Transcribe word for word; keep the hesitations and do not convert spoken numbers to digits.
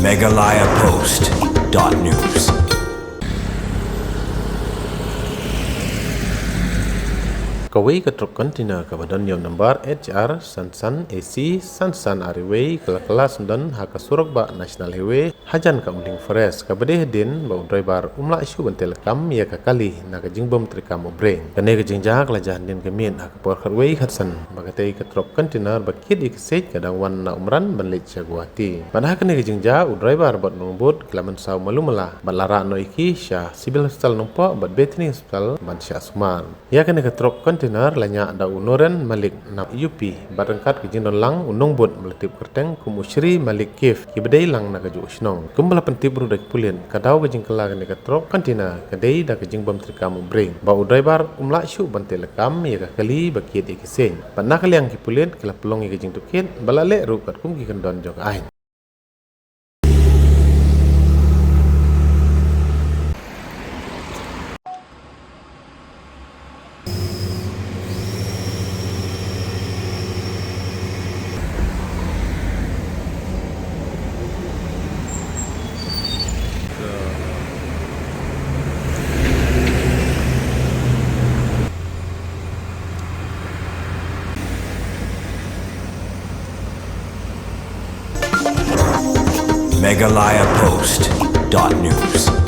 Meghalaya Post dot news. Kawei ka trok container kaba don ïa u nambar H R san san A C san san ar wei ka la kylla syndon ha ka surok bah National Highway hajan ka Umling Forest, kaba dei hadien ba u driver um lah shuh ban teh lakam ïa ka kali na ka jingbym treikam u brake. Kane ka jingjia ka la jia hadien ka miet ha ka por khatwei khatsan, ba katei ka trok container ba kit ïa ka siej ka dang wan na Umran ban leit sha Guwahati. Bad ha kane ka jingjia u driver bad u nongbud ki la mynsaw malu mala bad la rah noh ïa ki sha Civil Hospital Nongpoh bad Bethany Hospital ban shah sumar. Ïa kane ka trok container la ñiah da u Noren Malik na U P bad ryngkat ka jingdon lang u nongbud ba la tip kyrteng kum u Shri Malik Kif, kiba dei lang na kajuh u shnong. Kumba la pyntip ruh da ki pulit, ka daw ka jingkylla kane ka trok container ka dei da ka jingbym treikam u brake, ba u driver um lah shuh ban teh lakam ïa ka kali ba kit ïa ka siej. Bad na ka liang ki pulit ki la pynlong ïa ka jingtohkit bad la leh ruh katkum ki kyndon jong ka aiñ. Meghalaya Post dot news.